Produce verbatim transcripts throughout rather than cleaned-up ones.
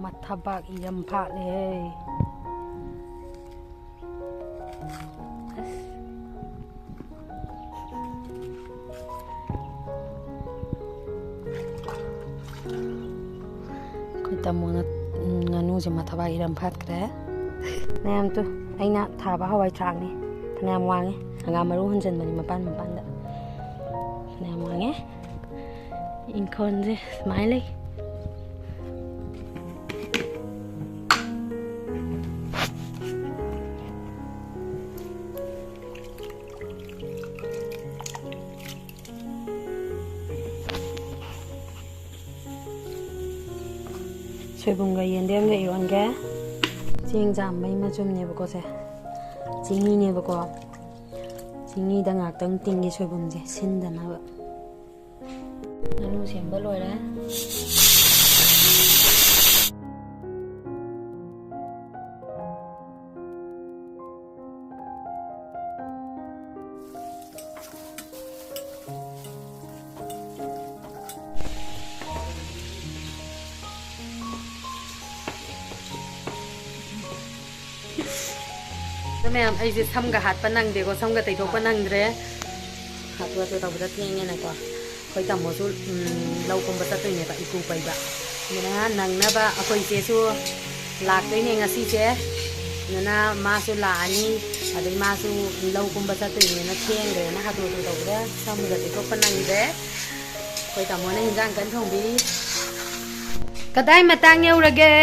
ꯃꯊꯕꯥꯛ ꯏꯔꯝ ꯐꯥꯠꯂꯦ꯫ ꯑꯁ꯫ ꯑꯩꯈꯣꯏ ꯇꯥꯃꯣꯅ, ꯎꯝ, ꯉꯥꯅꯨꯁꯦ ꯃꯊꯕꯥꯛ ꯏꯔꯝ ꯐꯥꯠꯈ꯭ꯔꯦ꯫ ꯃꯌꯥꯝ ꯇꯨ, ꯑꯩꯅ ꯊꯥꯕ ꯍꯋꯥꯏ ꯊ꯭ꯔꯥꯛꯅꯤ꯫ ꯐꯅꯌꯥꯝ ꯋꯥꯡꯉꯦ꯫ ꯍꯪꯒꯥꯝ ꯃꯔꯨ ꯍꯨꯟꯖꯤꯟꯕꯅꯤ ꯃꯄꯥꯟ ꯃꯄꯥꯟꯗ꯫ ꯐꯅꯌꯥꯝ ꯋꯥꯡꯉꯦ꯫ ꯏꯪꯈꯣꯜꯁꯦ ꯁꯨꯃꯥꯏꯅ ꯂꯩ꯫ ꯁꯣꯏꯕꯨꯝꯒ ꯌꯦꯟꯗꯦꯝꯒ ꯏꯔꯣꯟꯒꯦ꯫ ꯆꯦꯡ ꯆꯥꯝꯕꯩ ꯃꯆꯨꯝꯅꯦꯕꯀꯣ ꯁꯦ꯫ ꯆꯦꯡꯍꯤꯅꯦꯕꯀꯣ꯫ ꯆꯦꯡꯍꯤꯗ ꯉꯥꯛꯇꯪ ꯇꯤꯡꯒꯦ ꯁꯣꯏꯕꯨꯝꯁꯦ ꯁꯤꯟꯗꯅꯕ꯫ ꯉꯥꯅꯨ ꯁꯦꯝꯕ ꯂꯣꯏꯔꯦ꯫ ꯑꯗꯣ ꯃꯌꯥꯝ, ꯑꯩꯁꯦ ꯁꯝꯒ ꯍꯥꯠꯄ ꯅꯪꯗꯦꯀꯣ, ꯁꯝꯒ ꯇꯩꯊꯣꯛꯄ ꯅꯪꯗ꯭ꯔꯦ꯫ ꯍꯥꯊꯨ ꯍꯥꯊꯨ ꯇꯧꯕꯗ ꯊꯦꯡꯉꯦꯅꯀꯣ꯫ ꯑꯩꯈꯣꯏ ꯇꯥꯃꯣꯁꯨ, ꯎꯝ, ꯂꯧ ꯀꯨꯝꯕ ꯆꯠꯇꯣꯏꯅꯦꯕ, ꯏꯀꯨ ꯄꯩꯕ꯫ ꯑꯗꯨꯅ ꯅꯪꯅꯕ ꯑꯩꯈꯣꯏ ꯏꯆꯦꯁꯨ ꯂꯥꯛꯇꯣꯏꯅꯦ ꯉꯁꯤꯁꯦ꯫ ꯑꯗꯨꯅ ꯃꯥꯁꯨ ꯂꯥꯛꯑꯅꯤ, ꯑꯗꯩ ꯃꯥꯁꯨ ꯂꯧ ꯀꯨꯝꯕ ꯆꯠꯇꯣꯏꯅꯦꯅ ꯊꯦꯡꯈ꯭ꯔꯦꯅ ꯍꯥꯊꯨ ꯍꯥꯊꯨ ꯇꯧꯕꯗ ꯁꯝꯒ ꯇꯩꯊꯣꯛꯄ ꯅꯪꯗ꯭ꯔꯦ꯫ ꯑꯩꯈꯣꯏ ꯇꯥꯃꯣꯅ ꯍꯤꯟꯖꯥꯡ ꯀꯟꯅ ꯊꯣꯡꯕꯤ꯫ ꯀꯗꯥꯏ ꯃꯇꯥꯡ ꯌꯧꯔꯒꯦ?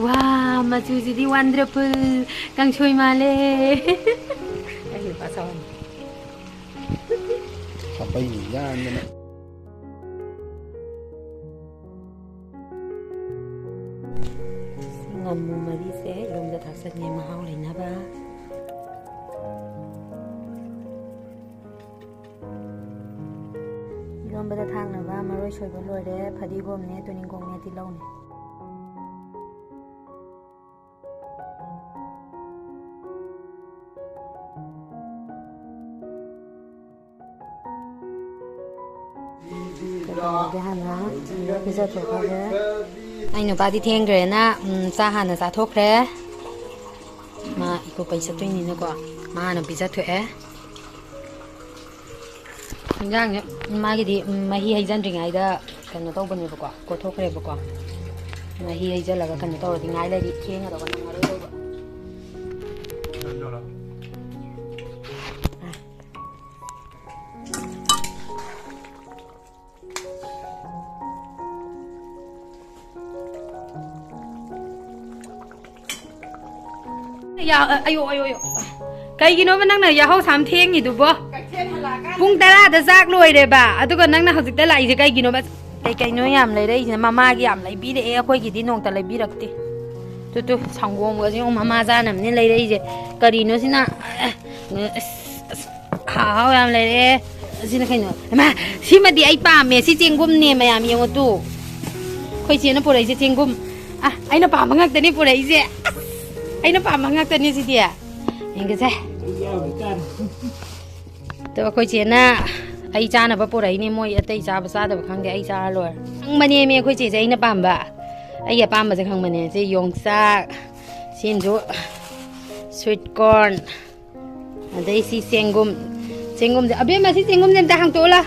ꯋꯥ, ꯃꯆꯨꯁꯤꯗꯤ wonderful꯫ ꯀꯥꯡꯁꯣꯏ ꯃꯥꯜꯂꯦ꯫ ꯑꯩ ꯅꯨꯄꯥ ꯁꯥꯎꯍꯟ꯫ ꯈꯥꯕꯩꯅ ꯌꯥꯟꯗꯅ꯫ ꯉꯥꯃꯨ ꯃꯔꯤꯁꯦ ꯏꯔꯣꯝꯕꯗ ꯊꯥꯛꯆꯟꯒꯦ ꯃꯍꯥꯎ ꯂꯩꯅꯕ꯫ ꯏꯔꯣꯝꯕꯗ ꯊꯥꯛꯅꯕ ꯃꯔꯣꯏ ꯁꯣꯏꯕ ꯂꯣꯏꯔꯦ꯫ ꯐꯗꯤꯒꯣꯝꯅꯦ, ꯇꯨꯅꯤꯡꯈꯣꯛꯅꯦ, ꯇꯤꯜꯍꯧꯅꯦ꯫ ꯀꯩꯅꯣꯗꯤ ꯍꯥꯟꯅ ꯄꯤꯖꯊꯣꯛꯈ꯭ꯔꯒꯦ꯫ ꯑꯩ ꯅꯨꯄꯥꯗꯤ ꯊꯦꯡꯈ꯭ꯔꯦꯅ, ꯎꯝ, ꯆꯥ ꯍꯥꯟꯅ ꯆꯥꯊꯣꯛꯈ꯭ꯔꯦ꯫ ꯃꯥ ꯏꯀꯨꯄꯩ ꯆꯠꯇꯣꯏꯅꯤꯅꯀꯣ, ꯃꯥ ꯍꯥꯟꯅ ꯄꯤꯖꯊꯣꯛꯑꯦ꯫ ꯏꯟꯖꯥꯡꯁꯦ ꯃꯥꯒꯤꯗꯤ, ꯎꯝ, ꯃꯍꯤ ꯍꯩꯖꯤꯟꯗ꯭ꯔꯤꯉꯩꯗ ꯀꯩꯅꯣ ꯇꯧꯕꯅꯦꯕꯀꯣ, ꯀꯣꯠꯊꯣꯛꯈ꯭ꯔꯦꯕꯀꯣ꯫ ꯃꯍꯤ ꯍꯩꯖꯤꯜꯂꯒ ꯀꯩꯅꯣ ꯇꯧꯔꯗꯤ ꯉꯥꯏ ꯂꯩꯔꯗꯤ ꯊꯦꯡꯒꯗꯧꯕ, ꯅꯪꯉꯔꯣꯏꯗꯧꯕ꯫ ꯌꯥ-, ꯑꯌꯣ, ꯑꯌꯣ, ꯑꯌꯣ꯫ ꯀꯩꯒꯤꯅꯣꯕ ꯅꯪꯅ ꯌꯥꯍꯧ ꯁꯥꯝ ꯊꯦꯡꯉꯤꯗꯨꯕꯣ? ꯄꯨꯡ ꯇꯔꯥꯗ ꯆꯥꯛ ꯂꯣꯏꯔꯦꯕ, ꯑꯗꯨꯒ ꯅꯪꯅ ꯍꯧꯖꯤꯛꯇ ꯂꯥꯛꯏꯁꯦ ꯀꯩꯒꯤꯅꯣꯕ? ꯀꯩ ꯀꯩꯅꯣ ꯌꯥꯝ ꯂꯩꯔꯛꯏꯁꯤꯅ? ꯃꯃꯥꯒꯤ ꯌꯥꯝ ꯂꯩꯕꯤꯔꯛꯑꯦ, ꯑꯩꯈꯣꯏꯒꯤꯗꯤ ꯅꯣꯡꯇ ꯂꯩꯕꯤꯔꯛꯇꯦ꯫ ꯇꯨ, ꯇꯨ, ꯁꯪꯒꯣꯝꯒꯁꯦ ꯌꯦꯡꯉꯨ, ꯃꯃꯥ ꯆꯥꯅꯕꯅꯦ ꯂꯩꯔꯛꯏꯁꯦ꯫ ꯀꯔꯤꯅꯣ ꯁꯤꯅ? ꯑꯁ, ꯑꯁ, ꯍꯥꯎ ꯍꯥꯎ ꯌꯥꯝ ꯂꯩꯔꯛꯑꯦ꯫ ꯑꯁꯤꯅ ꯀꯩꯅꯣ? ꯏꯃꯥ, ꯁꯤꯃꯗꯤ ꯑꯩ ꯄꯥꯝꯃꯦ꯫ ꯁꯤ ꯆꯦꯡꯒꯨꯝꯅꯦ ꯃꯌꯥꯝ, ꯌꯦꯡꯉꯨ ꯇꯨ꯫ ꯑꯩꯈꯣꯏ ꯆꯦꯅ ꯄꯨꯔꯛꯏꯁꯦ ꯆꯦꯡꯒꯨꯝ꯫ ꯑ, ꯑꯩꯅ ꯄꯥꯝꯕ ꯉꯥꯛꯇꯅꯦ ꯄꯨꯔꯛꯏꯁꯦ꯫ ꯑꯁ, ꯑꯩꯅ ꯄꯥꯝꯕ ꯉꯥꯛꯇꯅꯦ ꯁꯤꯗꯤ꯫ ꯌꯦꯡꯒꯦꯁꯦ꯫ ꯑꯗꯣ ꯑꯩꯈꯣꯏ ꯆꯦꯅ ꯑꯩ ꯆꯥꯅꯕ ꯄꯨꯔꯛꯏꯅꯦ꯫ ꯃꯣꯏ ꯑꯇꯩ ꯆꯥꯕ ꯆꯥꯗꯕ ꯈꯪꯗꯦ, ꯑꯩ ꯆꯥꯔ ꯂꯣꯏꯔꯦ꯫ ꯈꯪꯕꯅꯦꯃꯤ ꯑꯩꯈꯣꯏ ꯆꯦꯁꯦ ꯑꯩꯅ ꯄꯥꯝꯕ꯫ ꯑꯩꯒꯤ ꯑꯄꯥꯝꯕꯁꯦ ꯈꯪꯕꯅꯦ꯫ ꯁꯤ ꯌꯣꯡꯆꯥꯛ, ꯁꯤꯅꯁꯨ sweet corn, ꯑꯗꯩ ꯁꯤ ꯆꯦꯡꯒꯨꯝ꯫ ꯆꯦꯡꯒꯨꯝꯁꯦ, ꯑꯕꯦꯝꯃ, ꯁꯤ ꯆꯦꯡꯒꯨꯝꯁꯦ ꯑꯝꯇ ꯍꯥꯡꯇꯣꯛꯎ ꯂꯥꯎ꯫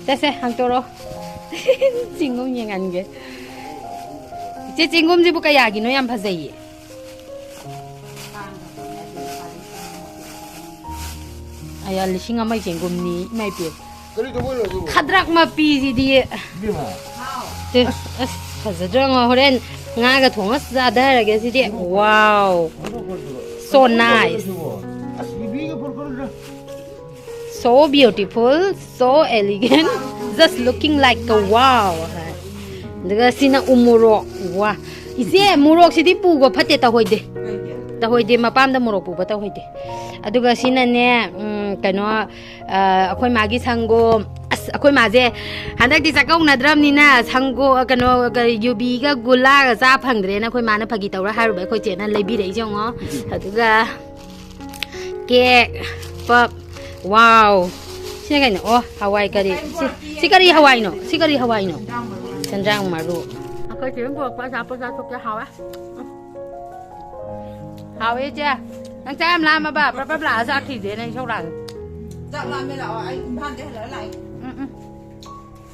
ꯆꯠꯁꯦ, ꯍꯥꯡꯇꯣꯔꯛꯑꯣ꯫ ꯆꯦꯡꯒꯨꯝ ꯌꯦꯡꯍꯟꯒꯦ꯫ ꯏꯆꯦ, ꯆꯦꯡꯒꯨꯝꯁꯤꯕꯨ ꯀꯌꯥꯒꯤꯅꯣ? ꯌꯥꯝ ꯐꯖꯩꯌꯦ꯫ ꯑꯌꯥ, ꯂꯤꯁꯤꯡ ꯑꯃꯒꯤ ꯆꯦꯡꯒꯨꯝꯅꯤ, ꯏꯃꯥ ꯏꯄꯦꯝ꯫ ꯀꯔꯤ ꯇꯧꯕꯩꯅꯣ ꯑꯗꯨꯕꯨ? ꯈꯗ꯭ꯔꯛ ꯃꯄꯤꯁꯤꯗꯤ꯫ ꯏꯕꯦꯝꯃ꯫ ꯑꯦ, ꯑꯁ, ꯐꯖꯗ꯭ꯔꯣ? ꯉꯣ, ꯍꯣꯔꯦꯟ ꯉꯥꯒ ꯊꯣꯡꯉ ꯆꯥꯊꯔꯒꯦ ꯁꯤꯗꯤ꯫ Wow, so nice꯫ ꯑꯁ, ꯕꯤꯕꯤꯒ ꯄꯣꯔꯛꯀꯅꯨꯗ꯫ So beautiful, so elegant, just looking like a wow ꯍꯥꯏ꯫ ꯑꯗꯨꯒ ꯁꯤꯅ ꯎꯃꯣꯔꯣꯛ꯫ ꯋꯥ, ꯏꯆꯦ, ꯃꯣꯔꯣꯛꯁꯤꯗꯤ ꯄꯨꯕ ꯐꯠꯇꯦ, ꯇꯧꯍꯣꯏꯗꯦ꯫ ꯇꯧꯍꯣꯏꯗꯦ, ꯃꯄꯥꯝꯗ ꯃꯣꯔꯣꯛ ꯄꯨꯕ ꯇꯧꯍꯣꯏꯗꯦ꯫ ꯑꯗꯨꯒ ꯁꯤꯅꯅꯦ, ꯎꯝ, ꯀꯩꯅꯣ, ꯑ, ꯑꯩꯈꯣꯏ ꯃꯥꯒꯤ ꯁꯪꯒꯣꯝ꯫ ꯑꯁ, ꯑꯩꯈꯣꯏ ꯃꯥꯁꯦ ꯍꯟꯗꯛꯇꯤ ꯆꯥꯛꯀꯧꯅꯗ꯭ꯔꯕꯅꯤꯅ ꯁꯪꯒꯣ-, ꯀꯩꯅꯣ, ꯀ-, ꯌꯨꯕꯤꯒ ꯒꯨꯂꯥꯒ ꯆꯥ ꯐꯪꯗ꯭ꯔꯦꯅ ꯑꯩꯈꯣꯏ ꯃꯥꯅ ꯐꯥꯒꯤ ꯇꯧꯔ ꯍꯥꯏꯔꯨꯕ꯫ ꯑꯩꯈꯣꯏ ꯆꯦꯅ ꯂꯩꯕꯤꯔꯛꯏꯁꯦ ꯌꯦꯡꯉꯣ꯫ ꯑꯗꯨꯒ cake, puff, wow꯫ ꯁꯤꯅ ꯀꯩꯅꯣ? ꯑꯣ, ꯍꯋꯥꯏ ꯀꯔꯤ? ꯁꯤ, ꯁꯤ ꯀꯔꯤ ꯍꯋꯥꯏꯅꯣ? ꯁꯤ ꯀꯔꯤ ꯍꯋꯥꯏꯅꯣ? ꯁꯦꯟꯗ꯭ꯔꯥꯡ ꯃꯔꯨ꯫ ꯑꯩꯈꯣꯏ ꯆꯦꯅ ꯄꯨꯔꯛꯄ ꯑꯆꯥꯄꯣꯠ ꯆꯥꯊꯣꯛꯀꯦ꯫ ꯍꯥꯎꯋꯦ꯫ ꯍꯥꯎꯋꯦ, ꯏꯆꯦ꯫ ꯅꯪ ꯆꯥꯛ ꯌꯥꯝ ꯂꯥꯝꯃꯕ? ꯄ꯭ꯔꯞ ꯄ꯭ꯔꯞ ꯂꯥꯛꯑ ꯆꯥꯛ ꯊꯤꯗꯦꯅ ꯑꯩ ꯁꯧ ꯂꯥꯛꯑꯒꯦ꯫ ꯆꯥꯛ ꯂꯥꯝꯃꯦ ꯂꯥꯛꯑꯣ꯫ ꯑꯩ ꯏꯝꯐꯥꯜꯗꯩ ꯍꯜꯂꯛꯑ ꯂꯥꯛꯏ꯫ ꯎꯝ, ꯎꯝ꯫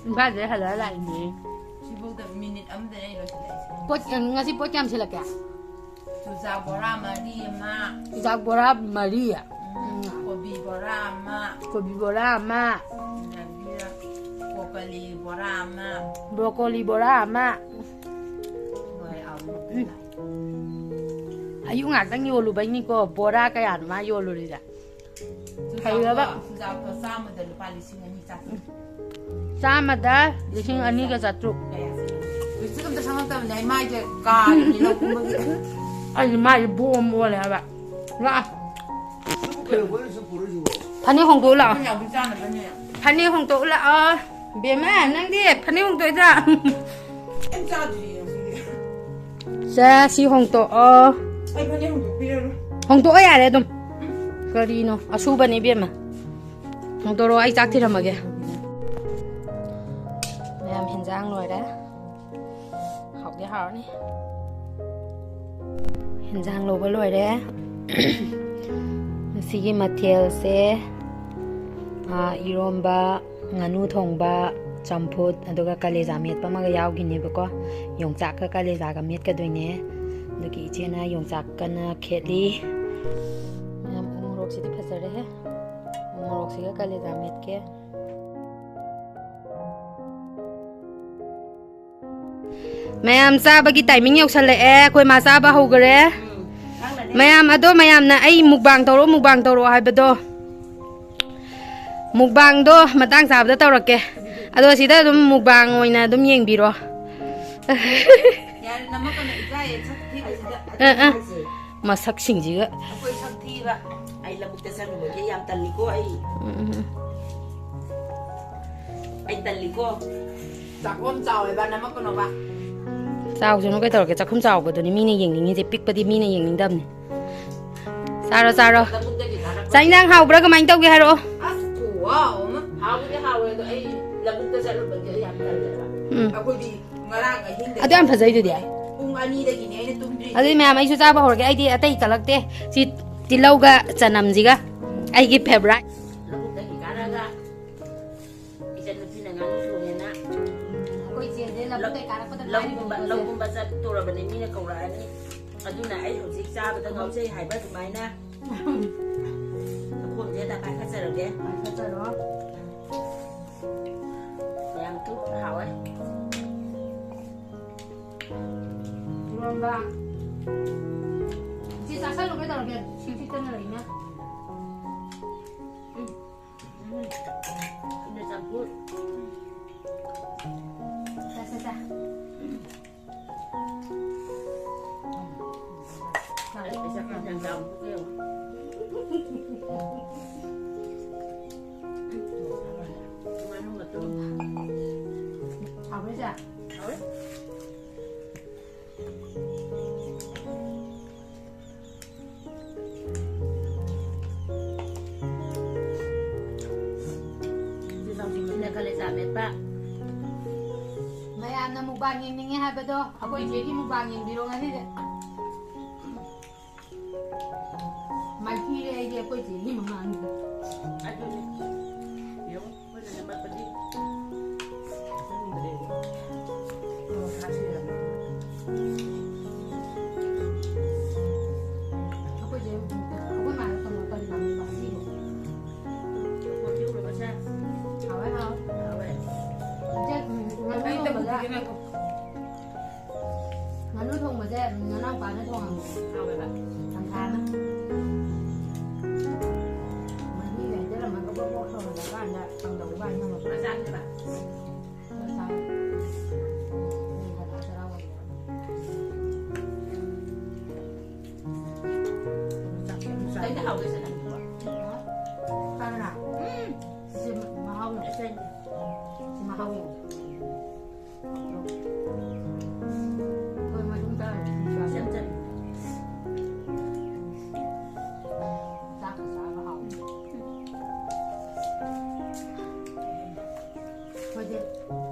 ꯏꯝꯐꯥꯜꯗꯩ ꯍꯜꯂꯛꯑ ꯂꯥꯛꯏꯅꯦ꯫ ꯁꯤꯐꯧꯗ ꯃꯤꯅꯤꯠ ꯑꯃꯗꯅꯦ ꯑꯩ ꯂꯣꯏꯁꯤꯜꯂꯛꯏꯁꯦ꯫ ꯄꯣꯠ, ꯉꯁꯤ ꯄꯣꯠ ꯀꯌꯥꯝ ꯁꯤꯜꯂꯛꯀꯦ? ꯆꯨꯖꯥꯛ ꯕꯣꯔꯥ ꯃꯔꯤ ꯑꯃ꯫ ꯆꯨꯖꯥꯛ ꯕꯣꯔꯥ ꯃꯔꯤ꯫ ꯎꯝ, ꯎꯝ꯫ ꯀꯣꯕꯤ ꯕꯣꯔꯥ ꯑꯃ꯫ ꯀꯣꯕꯤ ꯕꯣꯔꯥ ꯑꯃ꯫ ꯑꯗꯒꯤ ꯕ꯭ꯔꯣꯀꯣꯂꯤ ꯕꯣꯔꯥ ꯑꯃ꯫ ꯕ꯭ꯔꯣꯀꯣꯂꯤ ꯕꯣꯔꯥ ꯑꯃ꯫ ꯍꯣꯏ, ꯑꯥꯂꯨ꯫ ꯎꯝ꯫ ꯑꯌꯨꯛ ꯉꯥꯛꯇꯪ ꯌꯣꯜꯂꯨꯕꯩꯅꯤꯀꯣ ꯕꯣꯔꯥ ꯀꯌꯥꯅꯣ ꯃꯥ ꯌꯣꯜꯂꯨꯔꯤꯁꯦ꯫ ꯆꯨꯖꯥꯛꯇꯣ, ꯍꯩꯔꯕ? ꯆꯨꯖꯥꯛꯇꯣ ꯆꯥꯝꯃꯗ ꯂꯨꯄꯥ ꯂꯤꯁꯤꯡ ꯑꯅꯤ ꯆꯥꯇ꯭ꯔꯨꯛ꯫ ꯆꯥꯝꯃꯗ ꯂꯤꯁꯤꯡ ꯑꯅꯤꯒ ꯆꯥꯇ꯭ꯔꯨꯛ꯫ ꯀꯌꯥ ꯆꯠꯂꯤ? ꯂꯤꯞꯁꯇꯤꯛ ꯑꯝꯇ ꯁꯪꯉꯛꯇꯕꯅꯦ ꯑꯩ ꯃꯥꯏꯁꯦ ꯀꯥꯔꯤꯅꯤ ꯂꯧ ꯀꯨꯝꯕꯒꯤ꯫ ꯑꯩꯗꯤ ꯃꯥꯏꯁꯦ ꯕꯣꯝ ꯑꯣꯜꯂꯦ ꯍꯥꯏꯕ꯫ ꯂꯥꯛꯑꯣ꯫ ꯐꯅꯦꯛ ꯍꯣꯡꯗꯣꯛꯎ ꯂꯥꯛꯑꯣ꯫ ꯑꯩꯈꯣꯏ ꯌꯥꯝ ꯆꯥꯅꯕꯅꯦ꯫ ꯐꯅꯦꯛ ꯍꯣꯡꯗꯣꯛꯎ ꯂꯥꯛꯑꯣ꯫ ꯕꯦꯝꯃ, ꯅꯪꯗꯤ ꯐꯅꯦꯛ ꯍꯣꯡꯗꯣꯛꯏꯗ꯭ꯔꯥ? ꯀꯩꯝ ꯆꯥꯗ꯭ꯔꯤꯌꯦ ꯉꯁꯤꯗꯤ꯫ ꯁꯦ, ꯁꯤ ꯍꯣꯡꯇꯣꯛꯑꯣ꯫ ꯑꯩ ꯐꯅꯦꯛ ꯍꯣꯡꯗꯣꯛꯄꯤꯔꯔꯣꯏ꯫ ꯍꯣꯡꯇꯣꯛꯑꯣ ꯌꯥꯔꯦ ꯑꯗꯨꯝ꯫ ꯀꯔꯤꯅꯣ? ꯑꯁꯨꯕꯅꯦ ꯏꯕꯦꯝꯃ꯫ ꯍꯣꯡꯗꯣꯔꯛꯑꯣ, ꯑꯩ ꯆꯥꯛ ꯊꯤꯔꯝꯃꯒꯦ꯫ ꯃꯌꯥꯝ ꯍꯦꯟꯖꯥꯡ ꯂꯣꯏꯔꯦ꯫ ꯍꯥꯎꯗꯤ ꯍꯥꯎꯔꯅꯤ꯫ ꯍꯦꯟꯖꯥꯡ ꯂꯧꯕ ꯂꯣꯏꯔꯦ꯫ ꯉꯁꯤꯒꯤ ꯃꯊꯦꯜꯁꯦ, ꯑꯥ, ꯏꯔꯣꯝꯕ, ꯉꯥꯅꯨ ꯊꯣꯡꯕ, ꯆꯝꯐꯨꯠ, ꯑꯗꯨꯒ ꯀꯂꯦꯖꯥ ꯃꯦꯠꯄ ꯑꯃꯒ ꯌꯥꯎꯈꯤꯅꯦꯕꯀꯣ꯫ ꯌꯣꯡꯆꯥꯛꯀ ꯀꯂꯦꯖꯥꯒ ꯃꯦꯠꯀꯗꯣꯏꯅꯦ꯫ ꯑꯗꯨꯒꯤ ꯏꯆꯦꯅ ꯌꯣꯡꯆꯥꯛ ꯀꯟꯅ ꯈꯦꯠꯂꯤ꯫ ꯃꯌꯥꯝ, ꯎ ꯃꯣꯔꯣꯛꯁꯤꯗꯤ ꯐꯖꯔꯦꯍꯦ꯫ ꯎ ꯃꯣꯔꯣꯛꯁꯤꯒ ꯀꯂꯦꯖꯥ ꯃꯦꯠꯀꯦ꯫ ꯃꯌꯥꯝ ꯆꯥꯕꯒꯤ timing ꯌꯧꯁꯜꯂꯛꯑꯦ꯫ ꯑꯩꯈꯣꯏ ꯃꯥ ꯆꯥꯕ ꯍꯧꯈꯔꯦ꯫ ꯃꯌꯥꯝ, ꯑꯗꯣ ꯃꯌꯥꯝꯅ ꯑꯩ ꯃꯨꯛꯕꯥꯡ ꯇꯧꯔꯛꯑꯣ, ꯃꯨꯛꯕꯥꯡ ꯇꯧꯔꯛꯑꯣ ꯍꯥꯏꯕꯗꯣ, ꯃꯨꯛꯕꯥꯡꯗꯣ ꯃꯇꯥꯡ ꯆꯥꯕꯗ ꯇꯧꯔꯛꯀꯦ꯫ ꯑꯗꯣ ꯁꯤꯗ ꯑꯗꯨꯝ ꯃꯨꯛꯕꯥꯡ ꯑꯣꯏꯅ ꯑꯗꯨꯝ ꯌꯦꯡꯕꯤꯔꯣ꯫ ꯌꯥꯔꯦ, ꯅꯝꯃꯛꯀꯅꯨ, ꯏꯀꯥꯏꯌꯦ, ꯁꯛ ꯊꯤꯕꯁꯤꯗ꯫ ꯑ, ꯑ꯫ ꯃꯁꯛꯁꯤꯡꯁꯤꯒ꯫ ꯑꯩꯈꯣꯏ ꯁꯛ ꯊꯤꯕ꯫ ꯑꯩ ꯂꯧꯕꯨꯛꯇ ꯆꯠꯂꯨꯕꯒꯤ ꯌꯥꯝ ꯇꯜꯂꯤꯀꯣ ꯑꯩ꯫ ꯎꯝ, ꯎꯝ, ꯎꯝ꯫ ꯑꯩ ꯇꯜꯂꯤꯀꯣ꯫ ꯆꯥꯛꯈꯨꯝ ꯆꯥꯎꯋꯦꯕ, ꯅꯝꯃꯛꯀꯅꯣꯕ꯫ ꯆꯥꯎꯁꯅꯨ ꯀꯩꯗꯧꯔꯒꯦ? ꯆꯥꯛꯈꯨꯝ ꯆꯥꯎꯕꯗꯨꯅꯤ ꯃꯤꯅ ꯌꯦꯡꯅꯤꯡꯉꯤꯁꯦ, ꯄꯤꯛꯄꯗꯤ ꯃꯤꯅ ꯌꯦꯡꯅꯤꯡꯗꯕꯅꯤ꯫ ꯆꯥꯔꯣ, ꯆꯥꯔꯣ꯫ ꯂꯧꯕꯨꯛꯇꯒꯤ ꯊꯥꯔꯛꯄ꯫ ꯆꯥꯛ ꯏꯟꯖꯥꯡ ꯍꯥꯎꯕ꯭ꯔꯥ? ꯀꯃꯥꯏꯅ ꯇꯧꯒꯦ ꯍꯥꯏꯔꯛꯑꯣ꯫ ꯑꯁ, ꯈꯨꯍꯥꯎ ꯍꯥꯎ ꯑꯃ꯫ ꯍꯥꯎꯕꯨꯗꯤ ꯍꯥꯎꯋꯦ, ꯑꯗꯣ ꯑꯩ ꯂꯧꯕꯨꯛꯇ ꯆꯠꯂꯨꯕꯒꯤ ꯑꯩ ꯌꯥꯝ ꯇꯜꯂꯦꯕ꯫ ꯎꯝ꯫ ꯑꯩꯈꯣꯏꯗꯤ ꯉꯔꯥꯡ ꯑꯍꯤꯡꯗꯒꯤ ꯑꯗꯨ ꯌꯥꯝ ꯐꯖꯩꯗꯨꯗꯤ꯫ ꯄꯨꯡ ꯑꯅꯤꯗꯒꯤꯅꯦ ꯑꯩꯅ ꯇꯨꯝꯗ꯭ꯔꯤꯁꯦ꯫ ꯑꯗꯨꯗꯤ ꯃꯌꯥꯝ ꯑꯩꯁꯨ ꯆꯥꯕ ꯍꯧꯔꯒꯦ꯫ ꯑꯩꯗꯤ ꯑꯇꯩ ꯀꯜꯂꯛꯇꯦ꯫ ꯁꯤ ꯇꯤꯜꯍꯧꯒ ꯆꯅꯝꯁꯤꯒ ꯑꯩꯒꯤ favourite꯫ ꯂꯧꯕꯨꯛꯇꯒꯤ ꯀꯥꯔꯒ ꯏꯆꯟ ꯅꯨꯄꯤꯅ ꯉꯥꯅꯨ ꯊꯣꯡꯉꯦꯅ ꯑꯩꯈꯣꯏ ꯆꯦꯁꯦ ꯂꯧꯕꯨꯛꯇꯩ ꯀꯥꯔꯛꯄꯗ ꯂꯧꯒꯨꯝꯕ, ꯉꯥꯏꯔꯤꯕꯅꯤ꯫ ꯂꯧꯒꯨꯝꯕ ꯆꯠꯇꯣꯔꯕꯅꯤ, ꯃꯤꯅ ꯀꯧꯔꯛꯑꯅꯤ꯫ ꯑꯗꯨꯅ ꯑꯩ ꯍꯧꯖꯤꯛ ꯆꯥꯕꯗ ꯉꯥꯎꯖꯩ ꯍꯥꯏꯕ ꯑꯗꯨꯃꯥꯏꯅ ꯂꯧꯈꯣꯡꯁꯦ ꯇꯪꯈꯥꯏ ꯈꯠꯆꯔꯒꯦ꯫ ꯈꯠꯆꯔꯣ꯫ ꯌꯥꯝ ꯇꯨ ꯍꯥꯎꯋꯦ꯫ ꯏꯔꯣꯟꯕ꯫ ꯏꯆꯦ ꯆꯥꯁꯜꯂꯨ ꯀꯩꯗꯧꯔꯒꯦ? ꯁꯤꯡꯁꯤꯠꯇꯅ ꯂꯩꯅ꯫ ꯎꯝ꯫ ꯎꯝ꯫ ꯑꯗꯨ ꯆꯝꯐꯨꯠ꯫ ꯆꯥ, ꯆꯥ, ꯆꯥ꯫ ꯀꯂꯦꯖꯥ ꯃꯦꯠꯄ꯫ ꯃꯌꯥꯝꯅ ꯃꯨꯛꯕꯥꯡ ꯌꯦꯡꯅꯤꯡꯉꯦ ꯍꯥꯏꯕꯗꯣ ꯑꯩꯈꯣꯏ ꯏꯆꯦꯒꯤ ꯃꯨꯛꯕꯥꯡ ꯌꯦꯡꯕꯤꯔꯣ ꯉꯁꯤꯗꯤ꯫ ꯃꯥꯏꯊꯤꯔꯦ ꯑꯩꯗꯤ ꯑꯩꯈꯣꯏ ꯆꯦꯒꯤ ꯃꯃꯥꯡꯗ꯫ ꯑꯗꯨꯅꯤ꯫ ꯌꯦꯡꯉꯨ, ꯑꯩꯈꯣꯏꯅ ꯅꯝꯃꯛꯄꯗꯤ ꯈꯪꯗ꯭ꯔꯦ꯫ ꯑꯩꯈꯣꯏ ꯆꯦ, ꯑꯩꯈꯣꯏ ꯃꯥꯅ ꯀꯩꯅꯣ ꯀꯔꯤ ꯂꯥꯛꯄ ꯑꯁꯤꯕꯣ? ꯀꯣꯕꯤ ꯎꯔꯕꯁꯦ? ꯍꯥꯎꯋꯦ, ꯍꯥꯎꯋꯦ꯫ ꯍꯥꯎꯋꯦ꯫ ꯏꯆꯦ, ꯎꯝ, ꯉꯥꯅꯨ ꯑꯩ ꯊꯣꯡꯕꯗ ꯇꯧꯕꯤꯒꯦ ꯉꯥꯏꯈꯣ꯫ ꯉꯥꯅꯨ ꯊꯣꯡꯕꯁꯦ, ꯉꯥꯅꯨ ꯑꯩꯈꯣꯏꯗꯤ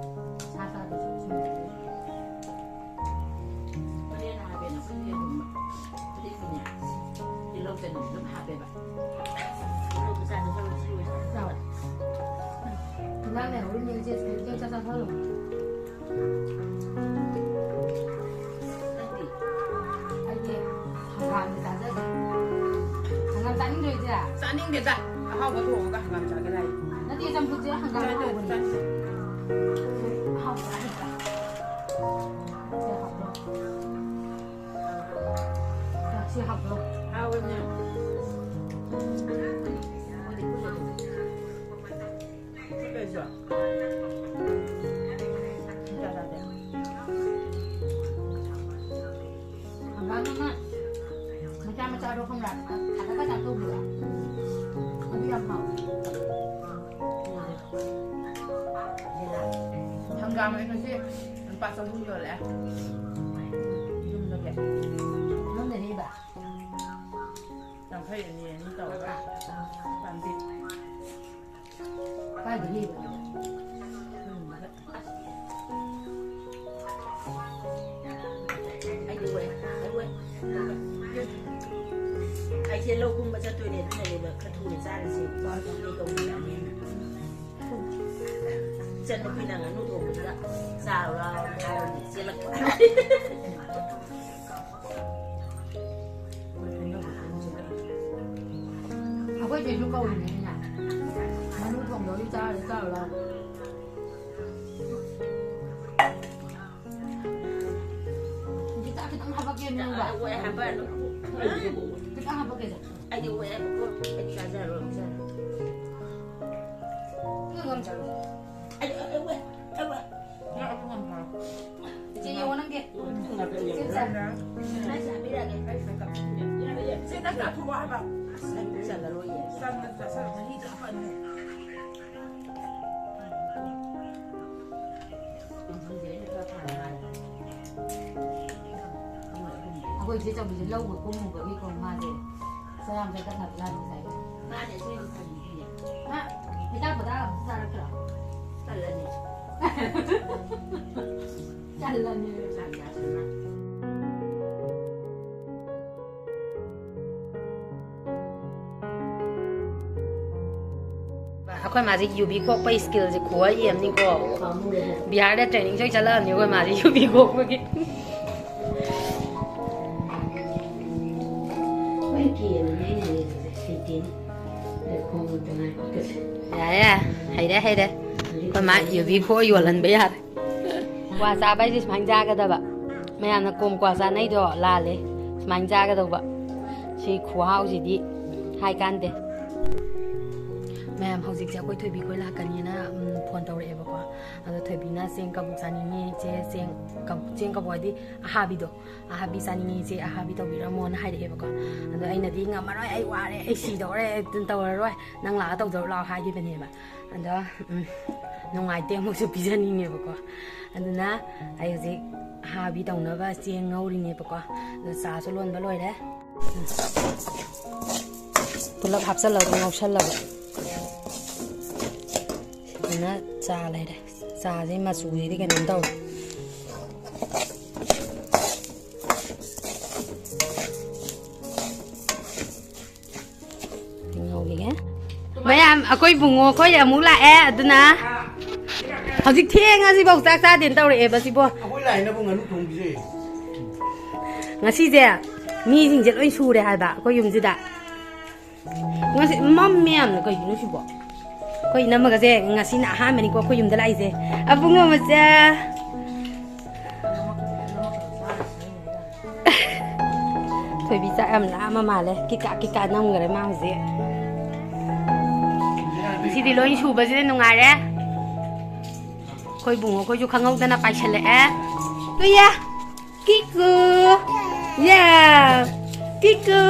ꯁꯥ ꯆꯥꯗ꯭ꯔꯁꯨ ꯁꯨꯝ ꯆꯥꯏ꯫ ꯍꯣꯔꯦꯟ ꯍꯥꯏꯕꯦꯅ ꯑꯩꯈꯣꯏꯗꯤ ꯑꯗꯨꯝ ꯐꯨꯠꯂꯤꯕꯅꯦ꯫ ꯇꯤꯜꯍꯧ ꯆꯅꯝ ꯑꯗꯨꯝ ꯍꯥꯞꯄꯦꯕ꯫ ꯇꯤꯜꯍꯧ ꯃꯆꯥꯗꯣ ꯈꯔ ꯁꯨꯔꯦ꯫ ꯆꯥꯎ꯫ ꯏꯟꯖꯥꯡ ꯂꯩꯍꯧꯔꯤꯅꯦ ꯏꯆꯦ, ꯁꯤꯗ ꯆꯥꯛ ꯆꯥꯊꯣꯛꯍꯜꯂꯣ꯫ ꯅꯪꯗꯤ? ꯑꯩꯗꯤ ꯍꯪꯒꯥꯝꯗꯤ ꯆꯥꯖꯗꯦ꯫ ꯍꯪꯒꯥꯝ ꯆꯥꯅꯤꯡꯗ꯭ꯔꯣ ꯏꯆꯦ? ꯆꯥꯅꯤꯡꯗꯦꯗ꯫ ꯑꯍꯥꯎꯕ ꯊꯣꯡꯉꯒ ꯍꯪꯒꯥꯝ ꯆꯥꯒꯦ ꯂꯥꯏ꯫ ꯅꯠꯇꯦ, ꯆꯝꯐꯨꯠꯁꯦ ꯍꯪꯒꯥꯝ ꯆꯥꯅꯤꯡꯗꯦ, ꯍꯥꯎꯕꯅꯦ꯫ ꯆꯥꯅꯤꯡꯗꯦ꯫ ꯑꯍꯥꯎꯕ ꯍꯥꯏꯕ꯫ ꯁꯤ ꯍꯥꯎꯕ꯭ꯔꯣ? ꯁꯤ ꯍꯥꯎꯕ꯭ꯔꯣ? ꯍꯥꯎꯕꯅꯦ꯫ ꯐꯨꯠꯂꯁꯨ꯫ ꯍꯪꯒꯥꯝ ꯑꯃ ꯃꯆꯥ ꯃꯆꯥꯗꯣ ꯈꯪꯕ꯭ꯔꯥ? ꯊꯥꯗꯠꯀ ꯆꯥꯊꯣꯛꯄꯤꯗꯣ꯫ ꯑꯗꯨ ꯌꯥꯝ ꯍꯥꯎꯋꯦ꯫ ꯍꯪꯒꯥꯝ ꯑꯩ ꯉꯁꯤ ꯂꯨꯄꯥ ꯆꯍꯨꯝ ꯌꯣꯜꯂꯦ꯫ ꯌꯨꯝꯗꯒꯤ꯫ ꯌꯨꯝꯗ ꯍꯦꯛꯏꯕ? ꯌꯥꯡꯈꯩ ꯑꯅꯤ ꯑꯅꯤ ꯇꯧꯔꯒ ꯄꯥꯝꯕꯤ꯫ ꯀꯥꯏꯗꯒꯤ? ꯑꯩꯁꯦ ꯂꯧ ꯀꯨꯝꯕ ꯆꯠꯇꯣꯏꯅꯦ, ꯑꯗꯨꯅꯅꯦꯕ ꯈꯔ ꯊꯨꯅ ꯆꯥꯔꯤꯁꯦ꯫ ꯀꯩ ꯇꯧꯕꯤꯔꯛꯑꯅꯤ? ꯏꯆꯟꯅꯨꯄꯤꯅ ꯉꯥꯅꯨ ꯊꯣꯡꯕꯗꯨꯗ ꯆꯥꯔꯨ ꯂꯥꯎꯅ ꯍꯥꯏꯕꯅꯤ, ꯆꯦꯜꯂꯛꯄ꯫ ꯑꯩꯈꯣꯏ ꯆꯦꯁꯨ ꯀꯧꯔꯤꯅꯦ ꯑꯩꯅ꯫ ꯉꯥꯅꯨ ꯊꯣꯡꯗꯧꯔꯤ ꯆꯥꯔꯨ, ꯆꯥꯔꯨ ꯂꯥꯎ꯫ ꯏꯆꯦ, ꯆꯥꯛ ꯈꯤꯇꯪ ꯍꯥꯄꯛꯀꯦ ꯅꯪꯕ꯫ ꯑꯩ ꯍꯥꯄꯛꯑꯅꯨ꯫ ꯈꯤꯇꯪ ꯍꯥꯄꯛꯀꯦꯁꯦ꯫ ꯑꯩꯗꯤ ꯑꯣꯛꯑꯦꯕꯀꯣ꯫ ꯑꯩ ꯆꯥꯖꯔꯣꯏ, ꯆꯥꯖꯔꯣꯏ꯫ ꯅꯪ ꯉꯝꯖꯔꯣꯏ꯫ ꯑꯩ, ꯑꯩ, ꯑꯩ, ꯑꯩ, ꯑꯩ, ꯅꯪ ꯑꯗꯨ ꯉꯝꯃꯣꯏ꯫ ꯏꯆꯦ, ꯌꯦꯡꯉꯣ ꯅꯪꯒꯤ꯫ ꯏꯆꯦ, ꯆꯥ꯫ ꯅꯪꯁꯨ ꯍꯥꯞꯄꯤꯔꯛꯑꯒꯦ꯫ ꯏꯆꯦ, ꯅꯪ ꯆꯥꯊꯣꯛꯑꯣ ꯍꯥꯏꯕ꯫ ꯑꯁ, ꯅꯪ ꯄꯨꯛ ꯆꯜꯂꯔꯣꯏꯌꯦ꯫ ꯆꯟꯕ ꯆꯥꯁꯜꯂꯣ, ꯃꯍꯤꯗꯣ ꯍꯥꯞꯄꯛꯑꯅꯨ꯫ ꯑꯩꯈꯣꯏ ꯏꯆꯦ ꯆꯧꯕꯤꯁꯦ ꯂꯧꯒ ꯀꯨꯝꯃꯨꯕꯒꯤꯀꯣ ꯃꯥꯁꯦ ꯆꯔꯥ ꯑꯃ ꯆꯠꯇꯛꯅꯕ ꯖꯥꯠꯅꯤ ꯉꯁꯥꯏ꯫ ꯃꯥꯅꯦ, ꯑꯩꯈꯣꯏ ꯂꯨꯈꯝꯒꯤꯅꯦ꯫ ꯃꯥ ꯑꯩꯈꯣꯏ ꯃꯥꯁꯦ ꯌꯨꯕꯤ ꯈꯣꯛꯄꯒꯤ ꯁ꯭ꯀꯤꯜꯁꯦ ꯈꯨꯍꯩ ꯑꯃꯅꯤꯀꯣ꯫ ꯕꯤꯍꯥꯔꯗ ꯇ꯭ꯔꯦꯅꯤꯡ ꯁꯣꯏ ꯆꯠꯂꯛꯑꯕꯅꯤ ꯑꯩꯈꯣꯏ ꯃꯥꯁꯦ ꯌꯨꯕꯤ ꯈꯣꯛꯄꯒꯤ꯫ ꯌꯥꯔꯦ, ꯌꯥꯔꯦ, ꯍꯩꯔꯦ, ꯍꯩꯔꯦ꯫ ꯑꯩꯈꯣꯏ ꯃꯥ ꯌꯨꯕꯤ ꯈꯣꯛꯑ ꯌꯣꯜꯍꯟꯕ ꯌꯥꯔꯦ꯫ ꯀ꯭ꯋꯥ ꯆꯥꯕ ꯍꯥꯏꯁꯦ ꯁꯨꯃꯥꯏꯅ ꯆꯥꯒꯗꯕ꯫ ꯃꯌꯥꯝꯅ ꯀꯣꯝ ꯀ꯭ꯋꯥ ꯆꯥꯅꯩꯗꯣ ꯂꯥꯜꯂꯦ꯫ ꯁꯨꯃꯥꯏꯅ ꯆꯥꯒꯗꯧꯕ꯫ ꯁꯤ ꯈꯨꯍꯥꯎꯁꯤꯗꯤ ꯍꯥꯏ ꯀꯥꯟꯗꯦ꯫ ꯃꯌꯥꯝ, ꯍꯧꯖꯤꯛꯁꯦ ꯑꯩꯈꯣꯏ ꯊꯣꯏꯕꯤ ꯈꯣꯏ ꯂꯥꯛꯀꯅꯤꯅ, ꯎꯝ, ꯐꯣꯟ ꯇꯧꯔꯛꯑꯦꯕꯀꯣ꯫ ꯑꯗꯣ ꯊꯣꯏꯕꯤꯅ ꯆꯦꯡ ꯀꯕꯣꯛ ꯆꯥꯅꯤꯡꯉꯦ ꯏꯆꯦ, ꯆꯦꯡ ꯀꯕ-, ꯆꯦꯡ ꯀꯕꯣꯛ ꯍꯥꯏꯗꯤ ꯑꯍꯥꯕꯤꯗꯣ, "ꯑꯍꯥꯕꯤ ꯆꯥꯅꯤꯡꯉꯦ ꯏꯆꯦ, ꯑꯍꯥꯕꯤ ꯇꯧꯕꯤꯔꯝꯃꯣꯅ" ꯍꯥꯏꯔꯛꯑꯦꯕꯀꯣ꯫ ꯑꯗꯣ ꯑꯩꯅꯗꯤ "ꯉꯝꯃꯔꯣꯏ, ꯑꯩ ꯋꯥꯔꯦ, ꯑꯩ ꯁꯤꯗꯧꯔꯦ, ꯑꯗꯨꯝ ꯇꯧꯔꯔꯣꯏ, ꯅꯪ ꯂꯥꯛꯑ ꯇꯧꯖꯔꯨ ꯂꯥꯛꯑꯣ" ꯍꯥꯏꯈꯤꯕꯅꯦꯕ꯫ ꯑꯗꯣ, ꯎꯝ, ꯅꯨꯡꯉꯥꯏꯇꯦ, ꯑꯃꯨꯛꯁꯨ ꯄꯤꯖꯅꯤꯡꯉꯦꯕꯀꯣ꯫ ꯑꯗꯨꯅ ꯑꯩ ꯍꯧꯖꯤꯛ ꯑꯍꯥꯕꯤ ꯇꯧꯅꯕ ꯆꯦꯡ ꯉꯧꯔꯤꯅꯦꯕꯀꯣ꯫ ꯑꯗꯣ ꯆꯥꯁꯨ ꯂꯣꯟꯕ ꯂꯣꯏꯔꯦ꯫ ꯄꯨꯂꯞ ꯍꯥꯞꯆꯜꯂꯒ ꯉꯧꯁꯜꯂꯕ꯫ ꯁꯤꯗꯅ ꯆꯥ ꯂꯩꯔꯦ꯫ ꯆꯥꯁꯦ ꯃꯆꯨꯁꯤꯗꯤ ꯀꯩꯅꯣꯝ ꯇꯧꯔꯦ꯫ ꯉꯧꯔꯤꯒꯦ꯫ ꯃꯌꯥꯝ, ꯑꯩꯈꯣꯏ ꯏꯕꯨꯡꯉꯣ ꯑꯩꯈꯣꯏ ꯑꯃꯨꯛ ꯂꯥꯛꯑꯦ꯫ ꯑꯗꯨꯅ ꯍꯧꯖꯤꯛ ꯊꯦꯡꯉꯁꯤꯐꯥꯎ ꯆꯥꯛ ꯆꯥꯗꯦꯅ ꯇꯧꯔꯛꯑꯦꯕ ꯁꯤꯕꯣ꯫ ꯑꯩꯈꯣꯏ ꯂꯥꯛꯏꯅꯕꯨ ꯉꯥꯅꯨ ꯊꯣꯡꯕꯤꯁꯦ꯫ ꯉꯁꯤꯁꯦ ꯃꯤꯁꯤꯡꯁꯦ ꯂꯣꯏ ꯁꯨꯔꯦ ꯍꯥꯏꯕ ꯑꯩꯈꯣꯏ ꯌꯨꯝꯁꯤꯗ꯫ ꯉꯁꯤ ꯃꯝꯃꯦ ꯌꯥꯝꯅ, ꯀꯩꯒꯤꯅꯣ ꯁꯤꯕꯣ? ꯑꯩꯈꯣꯏ ꯏꯅꯝꯃꯒꯁꯦ ꯉꯁꯤꯅ ꯑꯍꯥꯟꯕꯅꯤꯀꯣ ꯑꯩꯈꯣꯏ ꯌꯨꯝꯗ ꯂꯥꯛꯏꯁꯦ꯫ ꯑꯕꯨꯡꯉꯣ ꯃꯆꯥ꯫ ꯊꯣꯏꯕꯤ ꯆꯥꯛ ꯌꯥꯝ ꯂꯥꯝꯃ ꯃꯥꯜꯂꯦ꯫ ꯀꯤꯀꯥ ꯀꯤꯀꯥ ꯅꯝꯈ꯭ꯔꯦ ꯃꯥ ꯍꯧꯖꯤꯛ꯫ ꯉꯁꯤꯗꯤ ꯂꯣꯏ ꯁꯨꯕꯁꯤꯅ ꯅꯨꯡꯉꯥꯏꯔꯦ꯫ ꯑꯩꯈꯣꯏ ꯏꯕꯨꯡꯉꯣ ꯑꯩꯈꯣꯏꯁꯨ ꯈꯪꯍꯧꯗꯅ ꯄꯥꯏꯁꯜꯂꯛꯑꯦ꯫ ꯇꯨꯌꯥ! ꯀꯤꯀꯨ! ꯌꯥ! ꯀꯤꯀꯨ!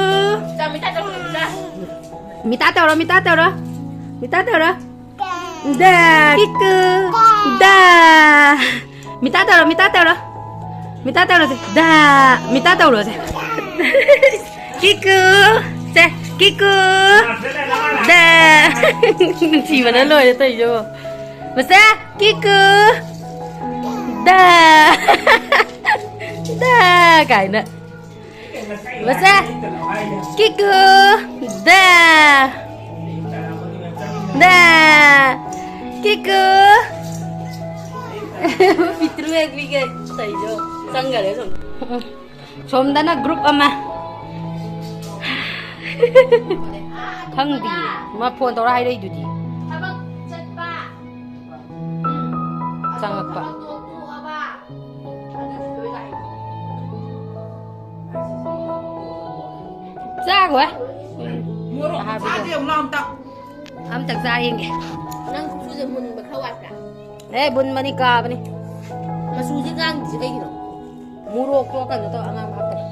ꯃꯤꯇꯥ ꯇꯧꯔꯣ, ꯃꯤꯇꯥ ꯇꯧꯔꯣ꯫ ꯃꯤꯇꯥ ꯇꯧꯔꯣ꯫ ꯃꯤꯇꯥ ꯇꯧꯔꯣ꯫ ꯗꯥ! ꯀꯤꯀꯨ! ꯗꯥ! ꯃꯤꯇꯥ ꯇꯧꯔꯣ, ꯃꯤꯇꯥ ꯇꯧꯔꯣ꯫ ꯃꯤꯇꯥ ꯇꯧꯔꯣꯁꯦ꯫ ꯗꯥ! ꯃꯤꯇꯥ ꯇꯧꯔꯣꯁꯦ꯫ ꯀꯤꯀꯨ! ꯁꯦ, ꯀꯤꯀꯨ! ꯗꯥ! ꯅꯨꯡꯁꯤꯕꯅ ꯂꯣꯏꯔꯦ ꯇꯧꯔꯤꯁꯦ꯫ ꯃꯆꯥ! ꯀꯤꯀꯨ! ꯗꯥ! ꯗꯥ! ꯀꯥꯏꯅ꯫ ꯃꯆꯥ! ꯀꯤꯀꯨ! ꯗꯥ! ꯗꯥ! ꯀꯤꯀꯨ! ꯄꯤꯛꯇ꯭ꯔꯨ ꯍꯦꯛ ꯄꯤꯛꯑꯦ꯫ ꯇꯧꯔꯤꯗꯣ꯫ ꯆꯪꯈꯔꯦ ꯁꯨꯝ꯫ ꯁꯣꯝꯗꯅ group ꯑꯃ꯫ ꯈꯪꯗꯤꯌꯦ꯫ ꯃꯥ phone ꯇꯧꯔ ꯍꯥꯏꯔꯛꯏꯗꯨꯗꯤ꯫ ꯊꯕꯛ ꯆꯠꯄ꯫ ꯆꯪꯉꯛꯄ꯫ ꯆꯥꯈꯣꯏ꯫ ꯃꯣꯔꯣꯛ ꯑꯍꯥꯕꯤꯗꯣ꯫ ꯆꯥꯗꯦ ꯑꯃꯨꯛ ꯑꯝꯇ꯫ ꯑꯝꯇꯪ ꯆꯥ ꯌꯦꯡꯒꯦ꯫ ꯅꯪ ꯀꯨꯞꯁꯨꯁꯦ ꯃꯨꯟꯕ ꯈꯔ ꯋꯥꯠꯄ꯭ꯔꯥ? ꯑꯦ, ꯃꯨꯟꯕꯅꯤ, ꯀꯥꯕꯅꯤ꯫ ꯃꯆꯨꯁꯦ ꯉꯥꯡꯗ꯭ꯔꯤꯁꯦ ꯀꯩꯒꯤꯅꯣ? ꯃꯣꯔꯣꯛꯇꯣ ꯀꯩꯅꯣ ꯇꯧ, ꯑꯉꯥꯡꯕ ꯍꯥꯞꯄꯅꯤ꯫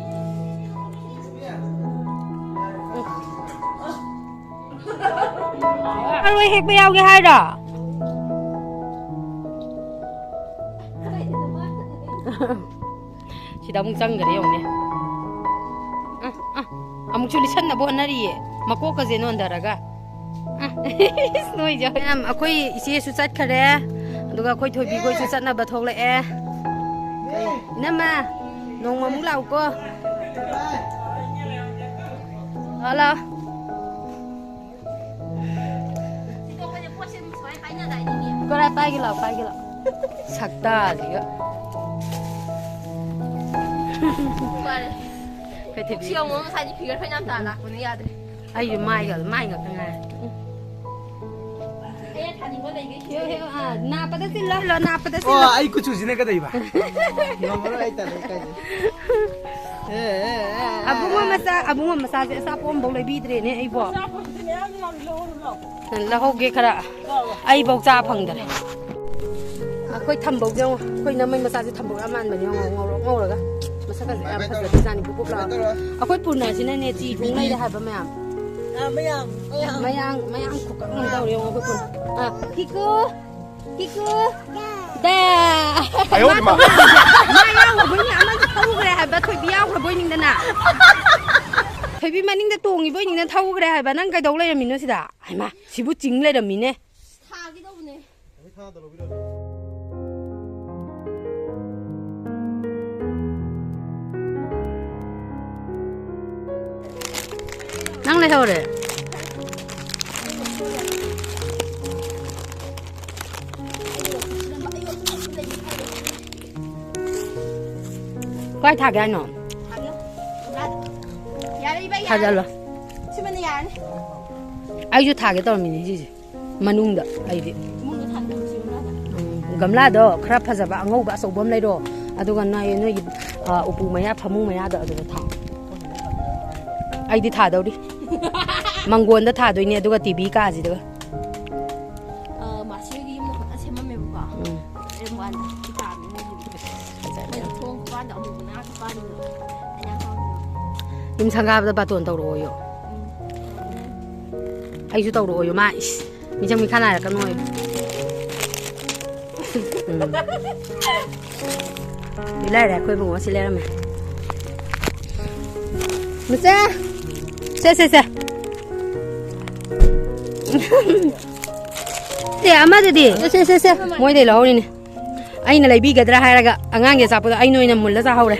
ꯃꯔꯣꯏ ꯍꯦꯛꯄ ꯌꯥꯎꯒꯦ ꯍꯥꯏꯔꯣ? ꯁꯤꯗ ꯑꯃꯨꯛ ꯆꯪꯈ꯭ꯔꯦ ꯌꯦꯡꯉꯨꯅꯦ꯫ ꯑ, ꯑ, ꯑꯃꯨꯛꯁꯨ ꯂꯤꯠꯁꯟꯅꯕ ꯍꯣꯠꯅꯔꯤꯌꯦ, ꯃꯀꯣꯛꯀꯁꯦ ꯅꯣꯟꯊꯔꯒ꯫ ꯑ, ꯅꯣꯏꯁꯦ꯫ ꯃꯌꯥꯝ, ꯑꯩꯈꯣꯏ ꯏꯆꯦꯁꯨ ꯆꯠꯈꯔꯦ, ꯑꯗꯨꯒ ꯑꯩꯈꯣꯏ ꯊꯣꯏꯕꯤꯈꯣꯏꯁꯨ ꯆꯠꯅꯕ ꯊꯣꯛꯂꯛꯑꯦ꯫ ꯏꯅꯝꯃ, ꯅꯣꯡꯃ ꯑꯃꯨꯛ ꯂꯥꯛꯎꯀꯣ꯫ ꯍꯜꯂꯣ꯫ ꯀꯔꯥꯏ ꯄꯥꯏꯒꯦ ꯂꯥꯎ, ꯄꯥꯏꯒꯦ ꯂꯥꯎ꯫ ꯁꯛꯇꯥꯁꯤꯒ꯫ ꯀꯩ ꯊꯣꯏꯕꯤ? ꯁꯤ ꯌꯦꯡꯉꯣ, ꯉꯁꯥꯏꯗꯤ figure ꯐꯅꯌꯥꯝ ꯇꯥ ꯂꯥꯛꯄꯅꯦ, ꯌꯥꯗ꯭ꯔꯦ꯫ ꯑꯩꯁꯨ ꯃꯥꯏꯒ, ꯃꯥꯏ ꯉꯥꯛꯇ ꯉꯥꯏꯔꯦ꯫ ꯑꯩꯅ ꯊꯥꯅꯤꯡꯕ ꯂꯩꯒꯩ ꯍꯦꯛꯑꯣ, ꯍꯦꯛꯑꯣ, ꯑꯥ, ꯅꯥꯞꯄꯗ ꯆꯤꯜꯂꯣ, ꯂꯣ, ꯅꯥꯞꯄꯗ ꯑꯣ, ꯆꯤꯜꯂꯣ꯫ ꯑꯩ ꯀꯨꯆꯨꯁꯤꯅ ꯀꯩꯗꯧꯕ? ꯉꯝꯃꯔꯣꯏ, ꯑꯩ ꯇꯜꯂꯦ, ꯑꯩ ꯀꯥꯏꯗꯩ꯫ ꯑꯦ, ꯑꯦ, ꯑꯦ, ꯑꯦ, ꯑꯕꯨꯡꯉꯣ ꯑꯦ꯫ ꯃꯆꯥ, ꯑꯕꯨꯡꯉꯣ ꯃꯆꯥꯁꯦ ꯑꯆꯥꯄꯣꯠ ꯑꯃꯐꯥꯎ ꯂꯩꯕꯤꯗ꯭ꯔꯦꯅꯦ ꯑꯩꯕꯣ꯫ ꯂꯧꯍꯧꯒꯦ ꯈꯔ꯫ ꯑꯩꯐꯧ ꯆꯥ ꯐꯪꯗ꯭ꯔꯦ꯫ ꯑꯩꯈꯣꯏ ꯊꯝꯕꯧꯁꯦ ꯌꯦꯡꯉꯣ꯫ ꯑꯩꯈꯣꯏ ꯏꯅꯝꯃꯩ ꯃꯆꯥꯁꯦ ꯊꯝꯕꯧ ꯌꯥꯝ ꯃꯥꯟꯕꯅꯦ ꯌꯦꯡꯉꯣ꯫ ꯉꯧꯔꯣꯛ ꯉꯧꯔꯒ꯫ ꯃꯁꯛꯀꯁꯦ ꯌꯥꯝ ꯐꯖꯕꯖꯥꯠꯅꯤ꯫ ꯕꯨꯛ ꯕꯨꯛ ꯂꯥꯎꯔꯒ꯫ ꯑꯩꯈꯣꯏ ꯄꯨꯔꯅꯥꯁꯤꯅꯅꯦ ꯆꯤ ꯊꯣꯡ ꯂꯩꯔꯦ ꯍꯥꯏꯕ ꯃꯌꯥꯝ꯫ ꯑꯥ, ꯃꯌꯥꯝ, ꯃꯌꯥꯝ꯫ ꯃꯌꯥꯡ, ꯃꯌꯥꯡ ꯈꯨꯀꯪ ꯑꯃ ꯇꯧꯔꯦ ꯌꯦꯡꯉꯣ ꯑꯩꯈꯣꯏ ꯄꯨꯔꯅꯥ꯫ ꯑꯥ, ꯀꯤꯀꯨ! ꯀꯤꯀꯨ! ꯗꯥ! ꯑꯌꯣ, ꯏꯃꯥ! ꯃꯥ ꯌꯥꯎꯈ꯭ꯔꯕꯣꯏ ꯅꯤꯡ-, ꯑꯃꯁꯨ ꯊꯧꯈ꯭ꯔꯦ ꯍꯥꯏꯕ, ꯊꯣꯏꯕꯤ ꯌꯥꯎꯈ꯭ꯔꯕꯣꯏ ꯅꯤꯡꯗꯅ꯫ ꯊꯣꯏꯕꯤ ꯃꯅꯤꯡꯗ ꯇꯣꯡꯉꯤꯕꯣꯏ ꯅꯤꯡꯗꯅ ꯊꯧꯈ꯭ꯔꯦ ꯍꯥꯏꯕ, ꯅꯪ ꯀꯩꯗꯧ ꯂꯩꯔꯝꯃꯤꯅꯣ ꯁꯤꯗ? ꯍꯩꯃꯥ, ꯁꯤꯕꯨ ꯆꯤꯡ ꯂꯩꯔꯝꯃꯤꯅꯦ꯫ ꯊꯥꯒꯦ ꯇꯧꯕꯅꯦ꯫ ꯅꯪ ꯂꯩꯍꯧꯔꯦ꯫ ꯀꯥꯏ ꯊꯥꯒꯦ ꯍꯥꯏꯅꯣ? ꯌꯥꯔꯦ, ꯏꯕꯦ, ꯌꯥꯔꯦ꯫ ꯊꯥꯖꯜꯂꯣ꯫ ꯁꯤꯃꯅ ꯌꯥꯔꯅꯤ꯫ ꯑꯩꯁꯨ ꯊꯥꯒꯦ ꯇꯧꯔꯝꯃꯤꯅꯦ ꯁꯤꯁꯦ꯫ ꯃꯅꯨꯡꯗ ꯑꯩꯗꯤ꯫ ꯏꯃꯨꯡꯗ ꯊꯥꯅꯕ ꯁꯤ ꯒꯝꯂꯥꯗ꯫ ꯎꯝ, ꯒꯝꯂꯥꯗꯣ ꯈꯔ ꯐꯖꯕ ꯑꯉꯧꯕ ꯑꯆꯧꯕ ꯑꯃ ꯂꯩꯔꯣ꯫ ꯑꯗꯨꯒ ꯅꯣꯏ, ꯅꯣꯏꯒꯤ, ꯑ, ꯎꯄꯨ ꯃꯌꯥ, ꯐꯃꯨꯡ ꯃꯌꯥꯗꯣ ꯑꯗꯨꯗ ꯊꯥꯎ꯫ ꯑꯩꯗꯤ ꯊꯥꯗꯧꯔꯤ꯫ ꯃꯪꯒꯣꯟꯗ ꯊꯥꯗꯣꯏꯅꯦ, ꯑꯗꯨꯒ ꯇꯤ ꯚꯤ ꯀꯥꯁꯤꯗꯒ꯫ ꯑ, ꯃꯥꯁꯤꯒꯤ ꯌꯨꯝꯗ ꯐꯖꯅ ꯁꯦꯝꯃꯝꯃꯦꯕꯀꯣ꯫ ꯎꯝ꯫ ꯁꯦꯝꯕ ꯀꯥꯟꯗ ꯁꯤ ꯇꯥꯕꯅꯤ ꯃꯣꯏꯒꯤ꯫ ꯃꯣꯏꯒꯤ ꯊꯣꯡ ꯈꯨꯄꯥꯟꯗ ꯑꯃꯨꯕꯅ ꯉꯥꯛꯇ ꯄꯥꯟꯕꯗꯣ꯫ ꯑꯩ ꯌꯥꯝ ꯄꯥꯝꯃꯦꯕ꯫ ꯌꯨꯝ ꯁꯪꯒꯥꯕꯗ ꯕꯥꯇꯣꯟ ꯇꯧꯔꯛꯑꯣꯌꯣ꯫ ꯎꯝ꯫ ꯑꯩꯁꯨ ꯇꯧꯔꯛꯑꯣꯌꯣ꯫ ꯃꯥ, ꯏꯁ, ꯃꯤꯆꯪ ꯃꯤꯈꯥ ꯅꯥꯏꯔꯛꯀꯅꯣꯌꯣ꯫ ꯎꯝ꯫ ꯃꯤ ꯂꯥꯏꯔꯦ, ꯑꯩꯈꯣꯏ ꯏꯕꯨꯡꯉꯣ ꯁꯤ ꯂꯩꯔꯝꯃꯦ꯫ ꯃꯆꯥ! ꯁꯦ, ꯁꯦ, ꯁꯦ꯫ ꯑꯦ, ꯑꯃꯗꯨꯗꯤ? ꯁꯦ, ꯁꯦ, ꯁꯦ, ꯁꯦ꯫ ꯃꯣꯏꯗꯩ ꯂꯧꯍꯧꯔꯤꯅꯦ꯫ ꯑꯩꯅ ꯂꯩꯕꯤꯒꯗ꯭ꯔꯥ ꯍꯥꯏꯔꯒ ꯑꯉꯥꯡꯒꯤ ꯑꯆꯥꯄꯣꯠꯇꯣ ꯑꯩꯅ ꯑꯣꯏꯅ ꯃꯨꯜꯂ ꯆꯥꯍꯧꯔꯦ꯫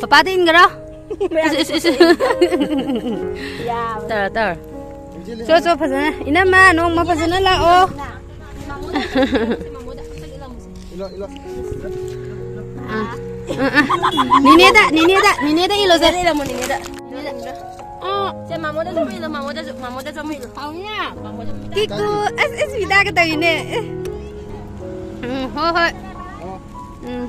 ꯄꯄꯥꯗ ꯏꯟꯈ꯭ꯔꯣ꯫ ꯏꯁ, ꯏꯁ, ꯏꯁ꯫ ꯇꯧꯔꯣ, ꯇꯧꯔꯣ꯫ ꯆꯣ, ꯆꯣ, ꯐꯖꯅ꯫ ꯏꯅꯝꯃ, ꯅꯣꯡꯃ ꯐꯖꯅ ꯂꯥꯛꯑꯣ꯫ ꯑꯥ, ꯑꯥ, ꯑꯥ꯫ ꯅꯤꯅꯦꯗ, ꯅꯤꯅꯦꯗ, ꯅꯤꯅꯦꯗ ꯏꯜꯂꯣꯁꯦ꯫ ꯅꯤꯅꯦꯗ ꯏꯜꯂꯝꯃꯣ, ꯅꯤꯅꯦꯗ꯫ ꯑꯥ꯫ ꯁꯦ, ꯃꯥꯃꯣꯗꯁꯨ ꯑꯃ ꯏꯜꯂꯣ, ꯃꯥꯃꯣꯗꯁꯨ, ꯃꯥꯃꯣꯗꯁꯨ ꯑꯃ ꯏꯜꯂꯣ꯫ ꯍꯥꯎꯅ꯫ ꯃꯥꯃꯣꯗ ꯑꯃ ꯏꯜꯂꯣ꯫ ꯀꯤꯀꯨ, ꯑꯁ, ꯑꯁ, ꯃꯤꯗꯥꯒ ꯇꯧꯔꯤꯅꯦ꯫ ꯎꯝ, ꯍꯣꯏ, ꯍꯣꯏ꯫ ꯎꯝ꯫